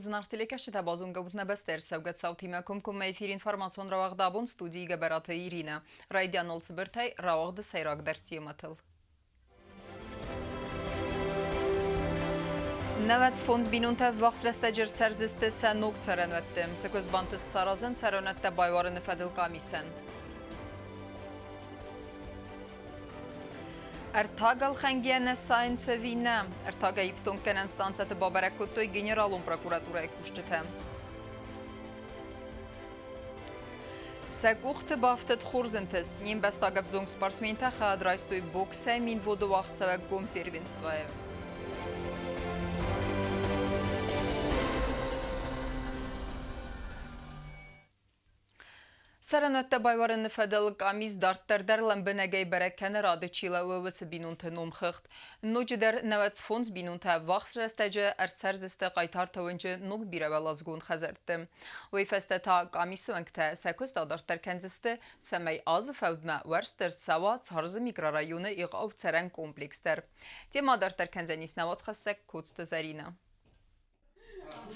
Зынаргъ телекӕсджытӕ базонгӕ ут нӕ бӕстӕ ӕрцӕугӕ цаутимӕ комкоммӕ эфир информацион рауагъд абон студийы Гӕбӕраты Иринӕ. Райдианыл цыбыртӕй рауагъды сӕйрагдӕр темӕтыл. 95 бинонтӕ ӕввахс рӕстӕджы ӕрцӕрдзысты сӕ ног цӕрӕнуӕтты. Цы куыст бантыст саразын цӕрӕнуӕттӕ байуарыны фӕдыл къамисӕн. Ӕртаг ӕлхӕнгӕ нӕ сайынц ӕви нӕ? Ӕртагӕй ифтонггӕнӕн станцӕты бабӕрӕг кодтой Генералон прокуратурӕйы кусджытӕ. Сӕ къухты бафтыд хорз ӕнтыст. Не мбӕстаг ӕвзонг спортсментӕ хайад райстой боксӕй Минводы уагъдцӕуӕг гом первенствойы. Цӕрӕнуӕттӕ байуарыны фӕдыл къамис дарддӕр дӕр лӕмбынӕгӕй бӕрӕг кӕны рады чи лӕууы, уыцы бинонты номхыгъд. Ноджыдӕр 95 бинонтӕ ӕввахс рӕстӕджы ӕрцӕрдзысты Хъайтарты уынджы ног бирӕуӕладзыгон хӕдзӕртты. Уый фӕстӕ та къамисы уӕнгтӕ сӕ куыст адарддӕр кӕндзысты, цӕмӕй азы фӕудмӕ уӕрст ӕрцӕуа Царзы микрорайоны егъау цӕрӕн комплекс дӕр. Темӕ адарддӕр кӕндзӕнис нӕ уацхӕссӕг Коцты Зӕринӕ.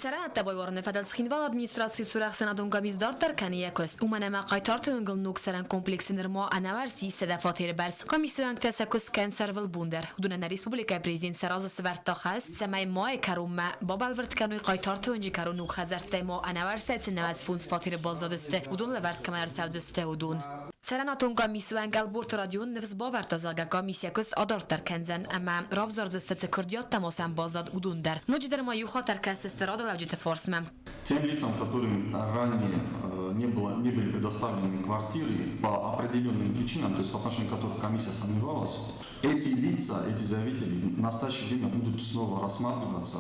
Цӕрӕнӕттӕ байуарыны фӕдыл Цхинвалы администрацийы цур ӕхсӕнадон къамис дарддӕр кӕны йӕ куыст, уымӕн ӕмӕ Хъайтарты уынгыл ног цӕрӕн комплексы нырма ӕнӕуӕрст ис 100 фатеры бӕрц. Къамисы уӕнгтӕ сӕ куыст кӕнынц ӕрвылбон дӕр. Уыдонӕн нӕ республикӕйы президент сӕ разы сӕвӕрдта хӕс, цӕмӕй майы кӕронмӕ бабӕлвырд кӕной Хъайтарты уынджы кӕрон ног хӕдзӕрттӕй ма ӕнӕуӕрстӕй цы 95 фатеры баззадысты, уыдон лӕвӕрд кӕмӕн ӕрцӕудзысты, уыдон. Цӕрӕнуатон къамисы уӕнг Ӕлборты Родион ныфс бавӕрдта, зӕгъгӕ, къамис йӕ куыст адарддӕр кӕндзӕн ӕмӕ равзардзысты цы куырдиӕттӕ ма сӕм баззад, уыдон дӕр. Ноджыдӕр ма иу хатт ӕркӕсдзысты радылӕуджыты фарсмӕ. Тем лицам, которым ранее не, было, не были предоставлены квартиры по определенным причинам, то есть в отношении которых комиссия сомневалась, эти лица, эти заявители в настоящее время будут снова рассматриваться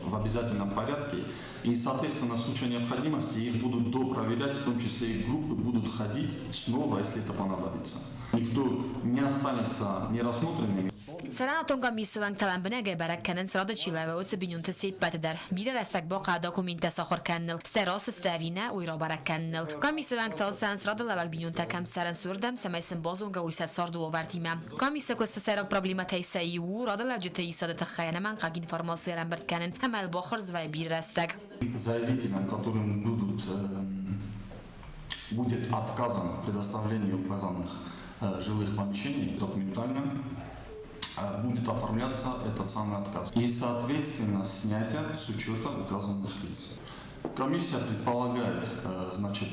в обязательном порядке и, соответственно, в случае необходимости их будут допроверять, в том числе и группы будут ходить снова, если это понадобится. Никто не останется нерассмотренным. Цӕрӕнуатон къамисы уӕнгтӕ лӕмбынӕгӕй бӕрӕг кӕнынц рады чи лӕууы, уыцы бинонты се ппӕты дӕр. Бирӕ рӕстӕг бахъӕуы документтӕ сахуыр кӕныныл, стӕй рацыдысты ӕви нӕ, уый рабӕрӕг кӕныныл. Къамисы уӕнгтӕ цӕуынц радылӕууӕг бинонтӕ кӕм цӕрынц, уырдӕм, цӕмӕй сын базонгӕ уой сӕ царды уавӕртимӕ. Къамисы куысты сӕйраг проблемӕтӕй сӕ иу у радылӕуджыты исады тыххӕй ӕнӕмӕнгхъӕуӕг информаци ӕрӕмбырд кӕнын ӕмӕ йыл бахардз вӕййы бирӕ рӕстӕг. Заявителям, которым будут, будет отказано в предоставлении указанных жилых помещений документально будет оформляться этот самый отказ. И, соответственно, снятие с учета указанных лиц. Комиссия предполагает, значит,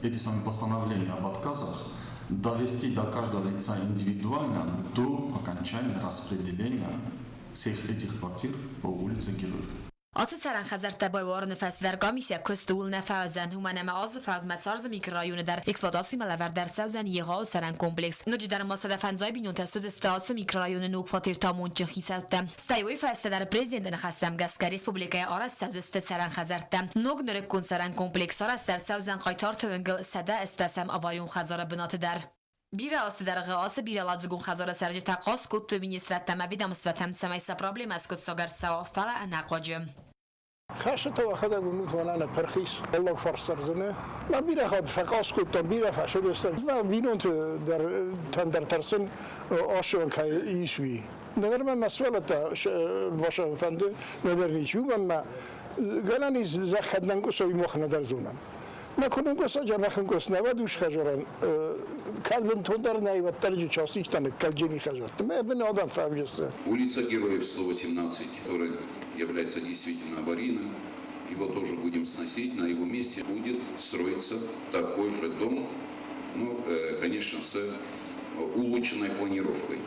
эти самые постановления об отказах довести до каждого лица индивидуально до окончания распределения всех этих квартир по улице Героев. Ацы цӕрӕн хӕдзӕрттӕ байуарыны фӕстӕ дӕр къамис йӕ куыст ууыл нӕ фӕуыдзӕн, уымӕн ӕмӕ азы фӕудмӕ Царзы микрорайоны дӕр эксплуатацимӕ лӕвӕрд ӕрцӕудзӕн егъау цӕрӕн комплекс. Ноджыдӕр ма 105 бинонтӕ суыдзысты ацы микрорайоны ног фатерты амондджын хицӕуттӕ. Стӕй уый фӕстӕ дӕр президенты ныхӕстӕм гӕсгӕ республикӕйы арӕзт цӕудзысты цӕрӕн хӕдзӕрттӕ. Ног нырыккон цӕрӕн комплекс арӕзт ӕрцӕудзӕн Хъайтарты уынгыл 180 аварион хӕдзары бынаты дӕр. Бирӕ азты дӕргъы ацы бирӕуӕладзыгон хӕдзары цӕрджытӕ хъаст кодтой министрадтӕм ӕмӕ ведомствӕтӕм, цӕмӕй сӕ проблемӕ скъуыддзаг ӕрцӕуа, фӕлӕ ӕнӕхъуаджы. Хӕстытӕ уӕхӕдӕг уынут, мӕнӕ нӕ пырх ис, уӕллаг фарс цӕрдзынӕ. Мӕ бирӕ хатт фӕхъаст кодтам, бирӕ фӕсыдыстӕм. Мӕ бинонты дӕр тӕн дӕр тӕрсын асыон кӕй ис, уый. Ныр мӕ мӕ сывӕллӕттӕ башӕн фӕнды, нӕдӕр ничи. Уымӕн мӕ гӕнӕн ис зӕххӕд нӕнкъуысой мах нӕдӕр зонӕм. Мӕ куы нынкъуыса, джӕбӕх нкъуыс нӕ, уӕд ус хӕзӕрӕн кӕд бынтондӕр нӕй, уӕддӕр джы частичтӕ ныккӕлджени хӕзӕртты. Мӕ бын адӕм фӕвджысты. Улица Героев 118, которая является действительно аварийным, его тоже будем сносить, на его месте будет строиться такой же дом, ну, конечно, с улучшенной планировкой.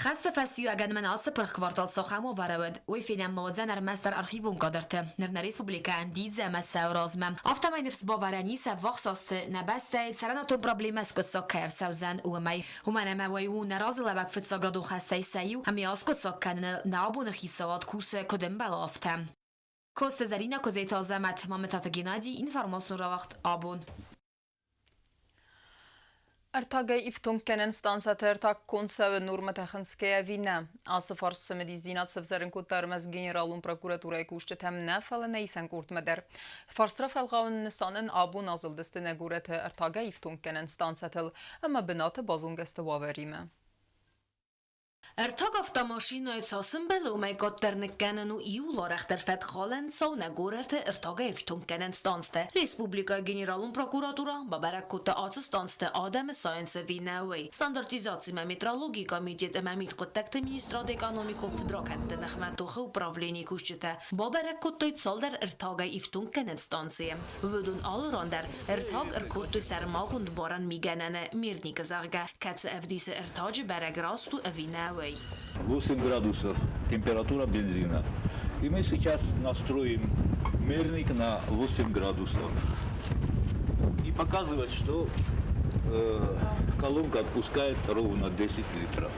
Хӕсты фӕстиуӕгӕн мӕн ацы пырх квартал цахӕм уавӕры уыд, уый фенӕн ма уыдзӕн ӕрмӕстдӕр архивон кадрты. Ныр нӕ республикӕ ӕндидзы ӕмӕ цӕуы размӕ. Афтӕмӕй ныфс бавӕрӕн ис ӕввахс азты нӕ бӕстӕйы цӕрӕнуатон проблемӕ скъуыддзаг кӕй ӕрцӕудзӕн, уымӕй. Уымӕн ӕмӕ уый у нӕ разылӕвӕг фыццаградон хӕстӕй сӕ иу, ӕмӕ йӕ аскъуыддзаг кӕныныл нӕ абоны хицауад кусы, куыд ӕмбӕлы, афтӕ. Коцты Зӕринӕ, Куыдзеты Азӕмӕт, Мамытаты Геннадий, информацион рауагъд «Абон». Ӕртагӕй ифтонггӕнӕн станцӕты ӕртаг конд цӕуы нормӕтӕ хынцгӕ ӕви нӕ? Ацы фарст цымыдисдзинад сӕвзӕрын кодта ӕрмӕст генералон прокуратурӕйы кусджытӕм нӕ, фӕлӕ нӕ исӕн къордмӕ дӕр. Фарст рафӕлгъауыны нысанӕн абон азылдысты нӕ горӕты ӕртагӕй ифтонггӕнӕн станцӕтыл ӕмӕ бынаты базонгӕ сты уавӕримӕ. Ӕртаг автомашинӕйы цас ӕмбӕлы, уымӕй къаддӕр ныккӕнын у иууыл арӕхдӕр фӕткхалӕн цау нӕ горӕты ӕртагӕй ифтонггӕнӕн станцтӕ. Республикӕйы Генералон прокуратурӕ бабӕрӕг кодта ацы станцты адӕмы сайынц ӕви нӕ, уый. Стандартизацимӕ метрологийы комитет ӕмӕ мидхъуыддӕгты министрады экономикон фыдракӕндты ныхмӕ тохы управленийы кусджытӕ бабӕрӕг кодтой цалдӕр ӕртагӕй ифтонггӕнӕн станцийы. Уыдон алы ран дӕр ӕртаг ӕркодтой сӕрмагонд барӕн мигӕнӕны Мирникы, зӕгъгӕ, кӕцы ӕвдисы ӕртаджы бӕрӕг раст у ӕви нӕ, уый. 8 градусов температура бензина. И мы сейчас настроим мерник на 8 градусов. И показывает, что колонка отпускает ровно 10 литров.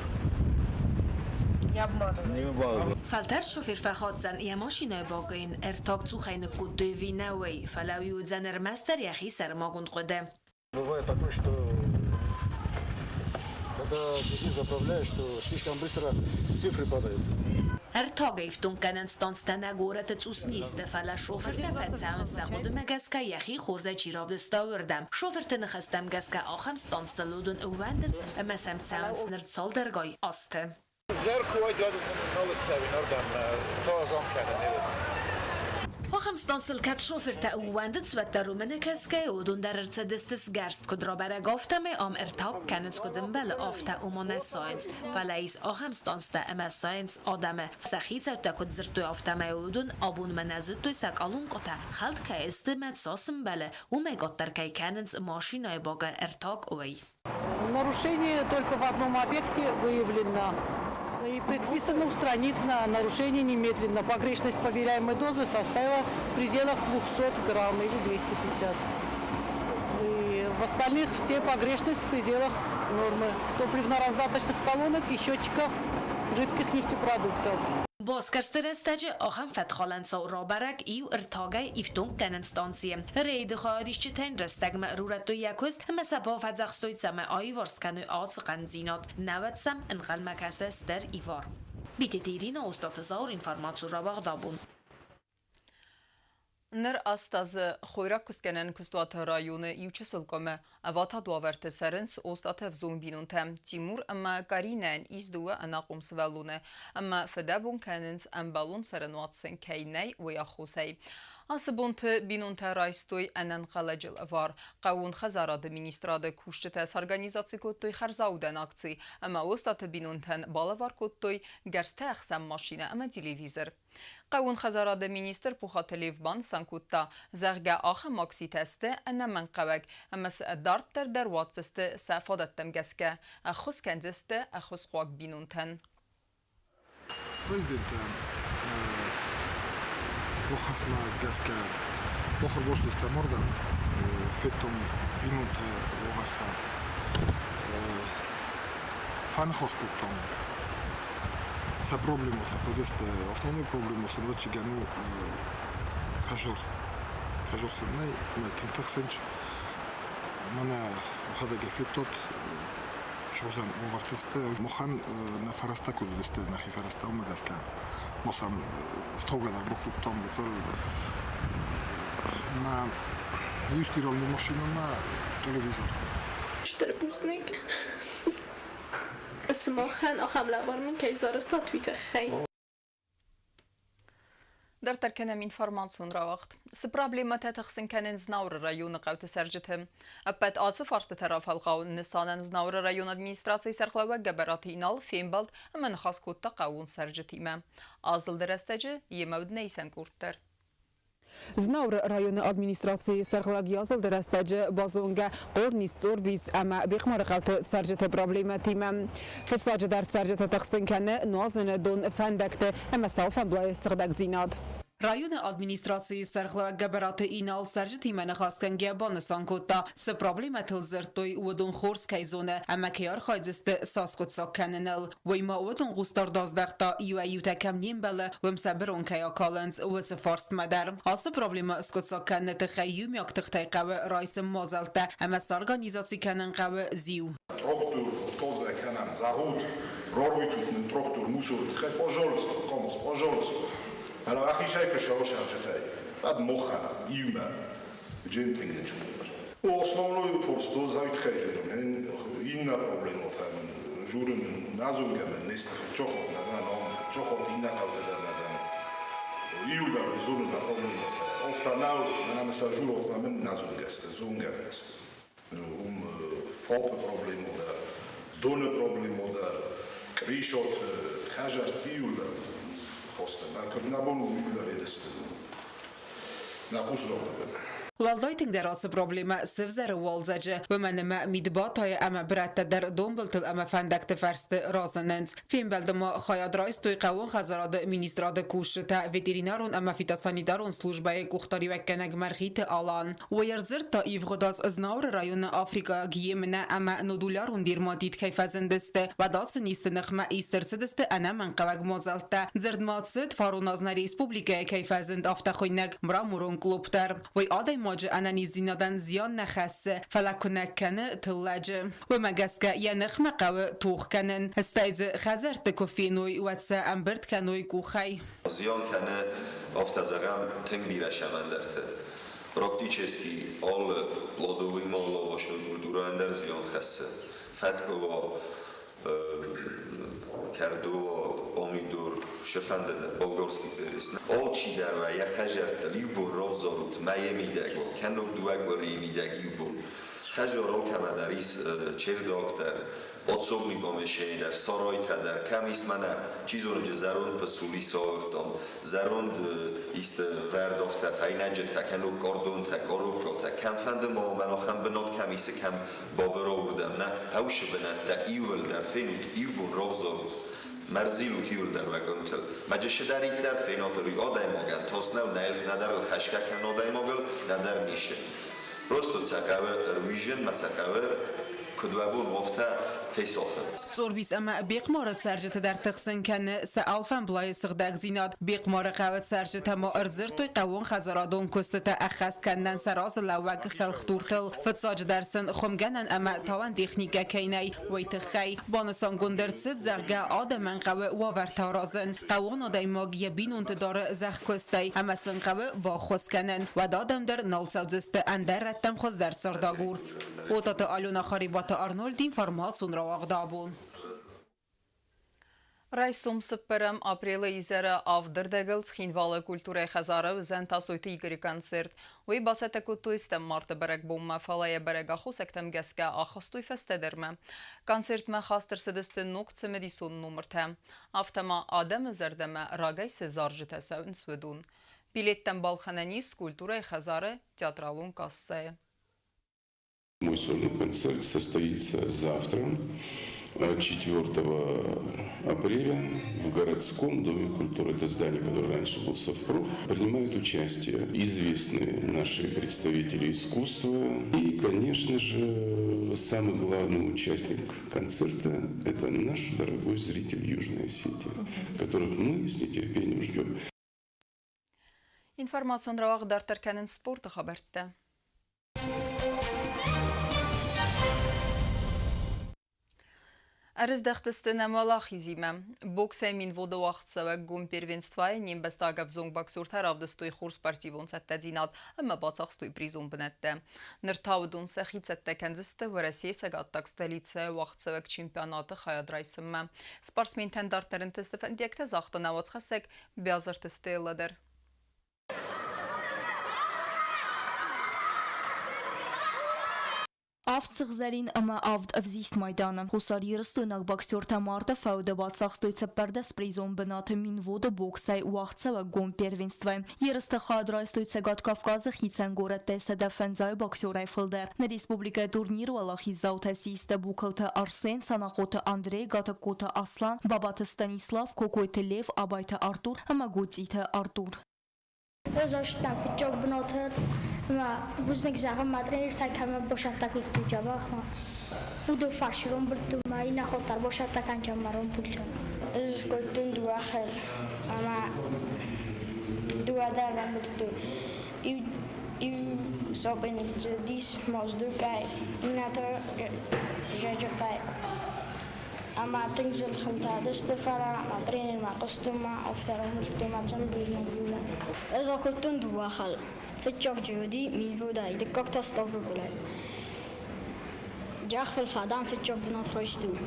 Не обманывает. Не обманывает. Фӕлтӕрд шофыр фӕхатдзӕн, йӕ машинӕйы бакы йын ӕртаг цухӕй ныккодтой ӕви нӕ, уый, фӕлӕ уый уыдзӕн ӕрмӕстдӕр йӕхи сӕрмагонд хъуыды. Бывает такое, что когда бензин заправляешь, то слишком быстро цифры падают. Ӕртагӕй ифтонггӕнӕн станцтӕ нӕ горӕты цъус не сты, фӕлӕ шофыртӕ фӕцӕуынц сӕ хъуыдымӕ гӕсгӕ йӕхи хорзӕй чи равдыста, уырдӕм. Шофырты ныхӕстӕм гӕсгӕ ахӕм станцтыл уыдон ӕууӕндынц ӕмӕ сӕм цӕуынц ныр цалдӕргай азты. Взӕр куы уайд, уӕд нал ссӕуин ардӕм, фӕазам кӕнын. Ахӕм станцыл кӕд шофыртӕ ӕууӕндынц, уӕддӕр уымӕ нӕ кӕсгӕйӕ уыдон дӕр ӕрцыдысты сгӕрст. Куыд рабӕрӕг, афтӕмӕй ам ӕртаг кӕнынц куыд ӕмбӕлы, афтӕ уымӕ нӕ сайынц. Фӕлӕ ис ахӕм станцтӕ ӕмӕ сайынц адӕмы. Сӕ хицӕуттӕ куыд дзырдтой, афтӕмӕй уыдон абонмӕ нӕ зыдтой сӕ къалонкъутӕ хӕлд кӕй сты мӕ цас ӕмбӕлы, уымӕй къаддӕр кӕй кӕнынц машинӕйы бакы ӕртаг, уый. Нарушение только в одном объекте выявлено. И предписано устранить на нарушение немедленно. Погрешность поверяемой дозы составила в пределах 200 грамм или 250. И в остальных все погрешность в пределах нормы топливно-раздаточных колонок и счетчиков жидких нефтепродуктов. Басгӕрсты рӕстӕджы ахӕм фӕткхалӕн цау рабӕрӕг иу ӕртагӕй ифтонггӕнӕн станцийы. Рейды хайадисджытӕн рӕстӕгмӕ ӕрурӕдтой йӕ куыст ӕмӕ сӕ бафӕдзӕхстой, цӕмӕй аиварс кӕной ацы хъӕндзинад, науӕд сӕм ӕнхъӕлмӕ кӕсы стыр ивар. Битеты Ирина, Остъаты Зауыр, информацион рауагъд абон. Ныр 8 азы хойрагкуыстгӕнӕн куыстуаты районы иу чысыл къуымы ӕвадат уавӕрты цӕрынц Остъаты ӕвзонг бинонтӕ. Тимур ӕмӕ Каринӕйӕн ис дыууӕ ӕнахъом сывӕллоны ӕмӕ фыдӕбон кӕнынц ӕмбӕлон цӕрӕнуат сын кӕй нӕй, уый аххосӕй. Ацы бонты бинонтӕ райстой ӕнӕнхъӕлӕджы лӕвар. Хъӕууон хӕдзарады министрады кусджытӕ сорганизаци кодтой хӕрзаудӕн акци ӕмӕ Остъаты бинонтӕн балӕвар кодтой гӕрзтӕ ӕхсӕн машинӕ ӕмӕ телевизор. Хъӕууон хӕдзарады министр Пухаты Лев банысан кодта, зӕгъгӕ, ахӕм акцитӕ сты ӕнӕмӕнгхъӕуӕг ӕмӕ сӕ дарддӕр дӕр уадздзысты сӕ фадӕттӕм гӕсгӕ, ӕххуыс кӕндзысты ӕххуысхъуаг бинонтӕн. Президенты бахӕсмӕ гӕсгӕ бахуырбосдзыстӕм уырдӕм, федтон бинонты уавӕртӕ, фӕныхас кодтам сӕ проблемӕтӕ, куыд сты. Основной проблема сын ӕвӕццӕгӕн у хӕзар. Хӕзар сын нӕй ӕмӕ тынг тыхсынц. Мӕнӕ мӕхӕдӕг федтат, суыдзӕн уавӕртӕ сты. Махӕн нӕ фӕрӕзтӕ куыд уыдысты, нӕхи фӕрӕзтӕ, уымӕ гӕсгӕ ма сӕм ӕфтаугӕ дӕр бакодтам гыццыл нӕ иу стиральный машинӕ, нӕ телевизор. Стыр бузныг сымахӕн, ахӕм лӕвар мын кӕй сарӕзтат, уый тыххӕй. Дарддӕр кӕнӕм информацион рауагъд. Цы проблемӕтӕ тыхсын кӕнынц Знауыры районы хъӕуты цӕрджыты? Ӕппӕт ацы фарстытӕ рафӕлгъау нысанӕн Знауыры районы администрацийы сӕргълӕууӕг Гӕбӕраты Инал фембӕлд ӕмӕ ныхас кодта хъӕууон цӕрджытимӕ. Азылды рӕстӕджы йемӕ уыд нӕ исӕн къорд дӕр. Знауыры районы администрацийы сӕргълӕг язылды рӕстӕджы базонгӕ Хъорнис, Цъорбис ӕмӕ Бехъмары хъӕуты цӕрджыты проблемӕтимӕ. Фыццаджыдӕр цӕрджыты тыхсын кӕны нуазыны дон фӕндӕгты ӕмӕ цалфӕмблайы сыгъдӕгдзинад. Районы администрацийы сӕргълӕууӕг Гӕбӕраты Инал цӕрджытимӕ ныхасгӕнгӕ банысан кодта, цы проблемӕтыл дзырдтой, уыдон хорз кӕй зоны ӕмӕ кӕй архайдзысты сӕ скъуыддзаг кӕныныл. Уый ма уыдон хъусдард аздӕхта, иуӕй-иутӕ кӕм не мбӕлы, уым сӕ бырон кӕй акалынц, уыцы фарстмӕ дӕр. Ацы проблемӕ скъуыддзаг кӕныны тыххӕй иумиаг тыхтӕй хъӕуы райсын мадзӕлттӕ ӕмӕ сорганизаци кӕнын хъӕуы зиу. Трактор козлӕ кӕнӕм, зӕгъут, рарвитут нын трактор мусоры тыххӕй, пожалуйста, КАМАЗ, пожалуйста. Фӕлӕ рахизӕй куы сӕуы сӕрджытӕй, уӕд мохӕн иумӕ джентльменчик. Ну, основной упорство завит тыххӕй зонын, иннӕ проблемӕтӕ мын. Журы мын нӕзонгӕ мын не сты, фыццохот нӕ дӕн, ом фыццохот иннӕ хъӕутӕ дӕр нӕ дӕн. Иугӕр зоны нӕ проблемӕтӕ. Офтӕ нӕу, мӕнӕ мын сӕ журотмӕ мын нӕзонгӕ сты, зонгӕ мын сты. Уым ФОП-ы проблемӕ дӕр, доны проблемӕ дӕр, кърисоты, хӕзӕртты иуылдӕр хостӕ. Мӕ куыд нӕ бон у иуылдӕр едысты. Нӕ хъус дохтыртӕм. Уӕлдай тынгдӕр ацы проблемӕ сывзӕры уалдзӕджы, уымӕн ӕмӕ мидбатайы ӕмӕ бырӕттӕ дӕр донбылтыл ӕмӕ фӕндӕгты фӕрсты разынынц. Фембӕлды ма хайад райстой хъӕууон хӕдзарады министрады кусджытӕ, ветеринарон ӕмӕ фитосанитарон службӕйы къухдариуӕггӕнӕг Мӕргъиты Алан. Уый ӕрдзырдта ивгъуыд аз Знауыры районы африкаг емынӕ ӕмӕ нодулярон дерматит кӕй фӕзындысты, уӕд ацы низты ныхмӕ ист ӕрцыдысты ӕнӕмӕнгхъӕуӕг мадзӕлттӕ. Дзырд ма цыд, фарон аз нӕ республикӕйы кӕй фӕзынд афтӕхуыйнӕг мраморон клуб дӕр. Уый адӕймаджы ӕнӕниздзинадӕн зиан нӕ хӕссы, фӕлӕ куынӕг кӕны тыллӕджы. Уымӕ гӕсгӕ йӕ ныхмӕ хъӕуы тох кӕнын. Стӕй дзы хӕдзӕртты куы феной, уӕд сӕ ӕмбырд кӕной къухӕй. Зиан кӕны, афтӕ зӕгъӕм, тынг бирӕ сӕмӕндӕрты. Практически алы плодовый ма овощной культурӕйӕн дӕр зиан хӕссы. Фӕткъуы кӕрдо, помидор, сыфӕнды болгарский перец. Алчидӕр уӕ йӕ хӕдзӕрттыл иу бон равзарут мӕйы мидӕг уа, кӕннод дыууӕ къуырийы мидӕг иу бон. Хӕдзар алкӕмӕ дӕр ис чердак дӕр, подсобный помещение дӕр, сарайтӕ дӕр, кӕм ис мӕнӕ, чи зоны, зӕронд пысули сауыгътам, зӕронд исты вӕрдофтӕ, фӕйнӕджытӕ, кӕннод кордонтӕ, коробкӕтӕ, кӕмфӕнды ма уымӕн ахӕм бынат кӕм исы, кӕм бабыра уырдӕм, нӕ хъӕусы бынӕттӕ иууылдӕр фенут, иу бон равзарут, мӕрзилут иууылдӕр вагонтыл. Мӕджысыдӕриддӕр фенат уый адӕймагӕн тас нӕу, нӕ нӕдӕр ыл хӕсгӕ кӕны адӕймагыл, нӕдӕр нисы. Просто сӕ хъӕуы ӕруизын мӕ сӕ хъӕуы, куыд уӕ бон, афтӕ фесафын. Цъорбис ӕмӕ Бехъмары цӕрджыты дӕр тыхсын кӕны сӕ алфӕмблайы сыгъдӕгдзинад. Бехъмары хъӕуы цӕрджытӕ ма ӕрдзырдтой хъӕууонхӕдзарадон куыстытӕ ӕххӕст кӕнынӕн сӕ разылӕууӕг цӕлхдуртыл. Фыццаджыдӕр сын хуымгӕнӕн ӕмӕ тауӕн техникӕ кӕй нӕй, уый тыххӕй. Банысангонд ӕрцыд, зӕгъгӕ, адӕмӕн хъӕуы уавӕртӕ аразын. Хъӕууон адӕймаг йӕ бинонты дары зӕхкуыстӕй ӕмӕ сын хъӕуы баххуыс кӕнын. Уӕд адӕм дӕр нал цӕудзысты ӕндӕр рӕттӕм хуыздӕр цардагур. Отаты Алена Харибаты Арнольд информацион рауагъды абон. Райсом цыппӕрӕм апрелы изӕры авдырдӕгыл Цхинвалы культурӕйы хӕдзары уыдзӕн Тасойты Игоры концерт. Уый бацӕттӕ кодтой стӕм марты бӕрӕгбонмӕ, фӕлӕ йӕ бӕрӕг аххосӕгтӕм гӕсгӕ ахастой фӕстӕдӕрмӕ. Концертмӕ хаст ӕрцыдысты ног цымыдисон номыртӕ. Афтӕ ма адӕмы зӕрдӕмӕ рагӕй цы зарджытӕ цӕуынц, уыдон. Билеттӕм балхӕнӕн ис культурӕйы хӕдзары театралон кассӕйы. Мой сольный концерт состоится завтра, 4 апреля, в городском доме культуры. Это здание, которое раньше был Совпроф. Принимают участие известные наши представители искусства. И, конечно же, самый главный участник концерта – это наш дорогой зритель Южной Осетии, которых мы с нетерпением ждем. Информацион рауагъд дарддӕр кӕнынц спорты хабӕрттӕ. Ӕрыздӕхтысты нӕм уӕлахизимӕ. Боксӕй Минводы уагъдцӕуӕг гом первенствойы не мбӕстаг ӕвзонг боксертӕ равдыстой хорз спортивон цӕттӕдзинад ӕмӕ бацахстой призон бынӕттӕ. Ныр та уыдон сӕхи цӕттӕ кӕндзысты Уӕрӕсейы цӕгаттаг столицӕйы уагъдцӕуӕг чемпионаты хайад райсынмӕ. Спортсментӕн дарддӕр ӕнтысты фӕндиӕгтӕ загъта нӕ уацхӕссӕг Биазырты Стелла дӕр. Авд сыгъзӕрин ӕмӕ авд ӕвзист майданы. Хуссарирыстойнаг боксертӕ марты фӕуды бацахстой цыппӕрдӕс призон бынаты Минводы боксӕй уагъдцӕуӕг гом первенствӕйы. Ерысты хайад райстой Цӕгат Кавказы хицӕн горӕттӕй 105 боксерӕй фылдӕр. Нӕ республикӕйы турниры уӕлахиздзаутӕ систы Букалты Арсен, Санахъоты Андрей, Гатыгкоты Аслан, Бабаты Станислав, Кокойты Лев, Абайты Артур ӕмӕ Гоцъиты Артур. Ӕз астам фыццаг бынаты ӕмӕ бузныг зӕгъын мӕ тренертӕ кӕмӕ босӕттӕ кодтой дзӕбӕхмӕ. Уыдон фарсы ромбырдты ӕмӕ иннӕ хатт дӕр босӕттӕ кӕнджӕн мӕ ромбырджын. Ӕз кодтон дыууӕ хӕл ӕмӕ дыууӕ дӕр рамбылдтон. Иу иу соперник цыдис Моздокӕй, иннӕ та Зӕджыхъӕй. Ӕмӕ тынг зылхынтадысты, фӕлӕ мӕ тренермӕ хъуыстон мӕ ӕфсӕрмхуызты мӕ цӕм бузныг дзурын. Ӕз акодтон дыууӕ халы. Фыццаг джы уыди Минводӕй, дыккаг та Ставрополӕй. Зӕххыл фӕдӕн фыццаг бынат райстон.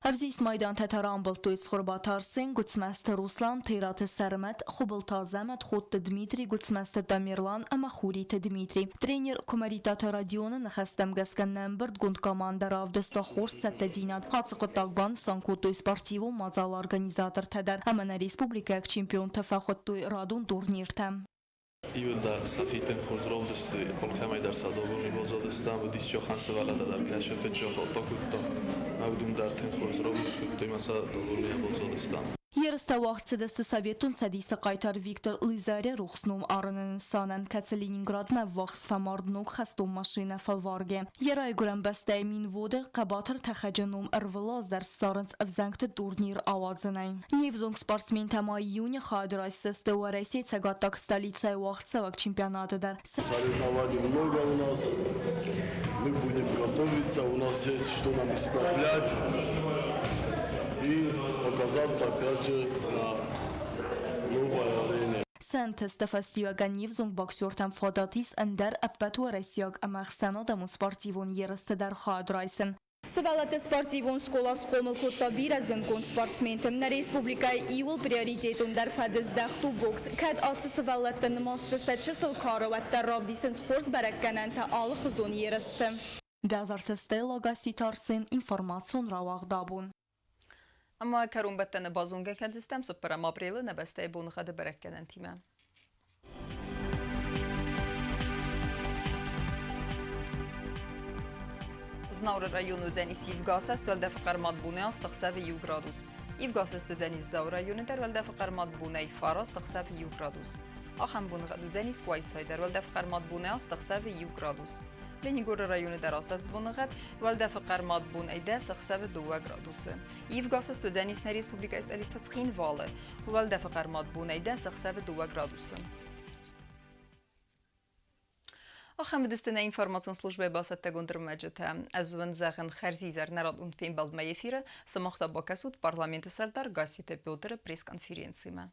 Ӕвзист майдантӕ та рамбылдтой Цхуырбаты Арсен, Гуыцмӕзты Руслан, Тейраты Сӕрмӕт, Хуыбылты Азӕмӕт, Ходты Дмитрий, Гуыцмӕзты Тамерлан ӕмӕ Хуриты Дмитрий. Тренер Куымӕридтаты Родионы ныхӕстӕм гӕсгӕ нӕ ӕмбырдгонд командӕ равдыста хорз цӕттӕдзинад. Ацы хъуыддаг банысан кодтой спортивон мадзалы организатортӕ дӕр ӕмӕ нӕ республикӕйаг чемпионтӕ фӕхуыдтой радон турниртӕм. Иуылдӕр сӕхи тынг хорз равдыстой, алкӕмӕй дӕр сӕ довольный баззадыстӕм, уыдис сӕхӕн сывӕллӕттӕ дӕр кӕсы фыджджы бакодта. Ӕмӕ уыдон дӕр тынг хорз равдыстой ӕмӕ сӕ довольныйӕ баззадыстӕм. Ерыстӕ уагъд цыдысты Советон Цӕдисы хъайтар Виктор Лызаря рухс ном арыны нысанӕн, кӕцы Ленинградмӕ ӕввахс фӕмард ног хӕстон машинӕ фӕлваргӕ. Йӕ райгуырӕн бӕстӕйы Минводы хъӕбатыр тӕхӕджы ном ӕрвылаз дӕр ссарынц ӕвзӕнгты турнир ауадзынӕй. Не взонг спортсментӕ ма июны хайад райсдзысты Уӕрӕсейы цӕгаттаг столицӕйы уагъдцӕуӕг чемпионаты дӕр. Соревнований много у нас. Мы будем готовиться, у нас есть что нам исправлять и оказаться опять же на новой арене. Сӕнтысты фӕстиуӕгӕн не взонг боксертӕн фадат ис ӕндӕр ӕппӕтуӕрӕсейаг ӕмӕ ӕхсӕнадӕмон спортивон ерысты дӕр хайад райсын. Сывӕллӕтты спортивон скъола схъомыл кодта бирӕ зындгонд спортсменты. Нӕ республикӕйы иууыл приоритетондӕр фӕдыздӕхт у бокс. Кӕд ацы сывӕллӕтты нымӕцты сӕ чысыл кары уӕддӕр равдисынц хорз бӕрӕггӕнӕнтӕ алыхуызон ерысты. Базарты Стелла Гасситы Арсен информацион рауагъд абон. Ӕмӕ кӕронбӕттӕны базонгӕ кӕндзыстӕм цыппӕрӕм апрелы нӕ бӕстӕйы боныгъӕды бӕрӕггӕнӕнтимӕ. Знауыры район уыдзӕнис ивгӕ уӕлдӕфы хъӕрмад бонӕй аст ӕхсӕвы 1 градус. Ивгӕ уыдзӕнис Дзауы районы дӕр уӕлдӕфы хъӕрмад бонӕй 9 ӕхсӕвы 1 градус. Ахӕм боныгъӕд уыдзӕнис Къуайсайы дӕр уӕлдӕфы хъӕрмад бонӕй аст ӕхсӕвы 1 градус. Ленингоры районы дӕр асӕст боныгъӕд уӕлдӕфы хъӕрмад бонӕй 10 ӕхсӕвы 2 градусы. Ивгӕ уыдзӕнис нӕ республикӕйы столицӕ Цхинвалы. Уӕлдӕфы хъӕрмад бонӕй 10 ӕхсӕвы 2 градусы. Ахӕм уыдысты нӕ информацион службӕйы бацӕттӕгонд ӕрмӕджытӕ. Ӕз уын зӕгъын хӕрзизӕр нӕ радон фембӕлдмӕ эфиры. Сымах та бакӕсут парламенты сӕрдар Гасситы Петры пресс-конференцимӕ.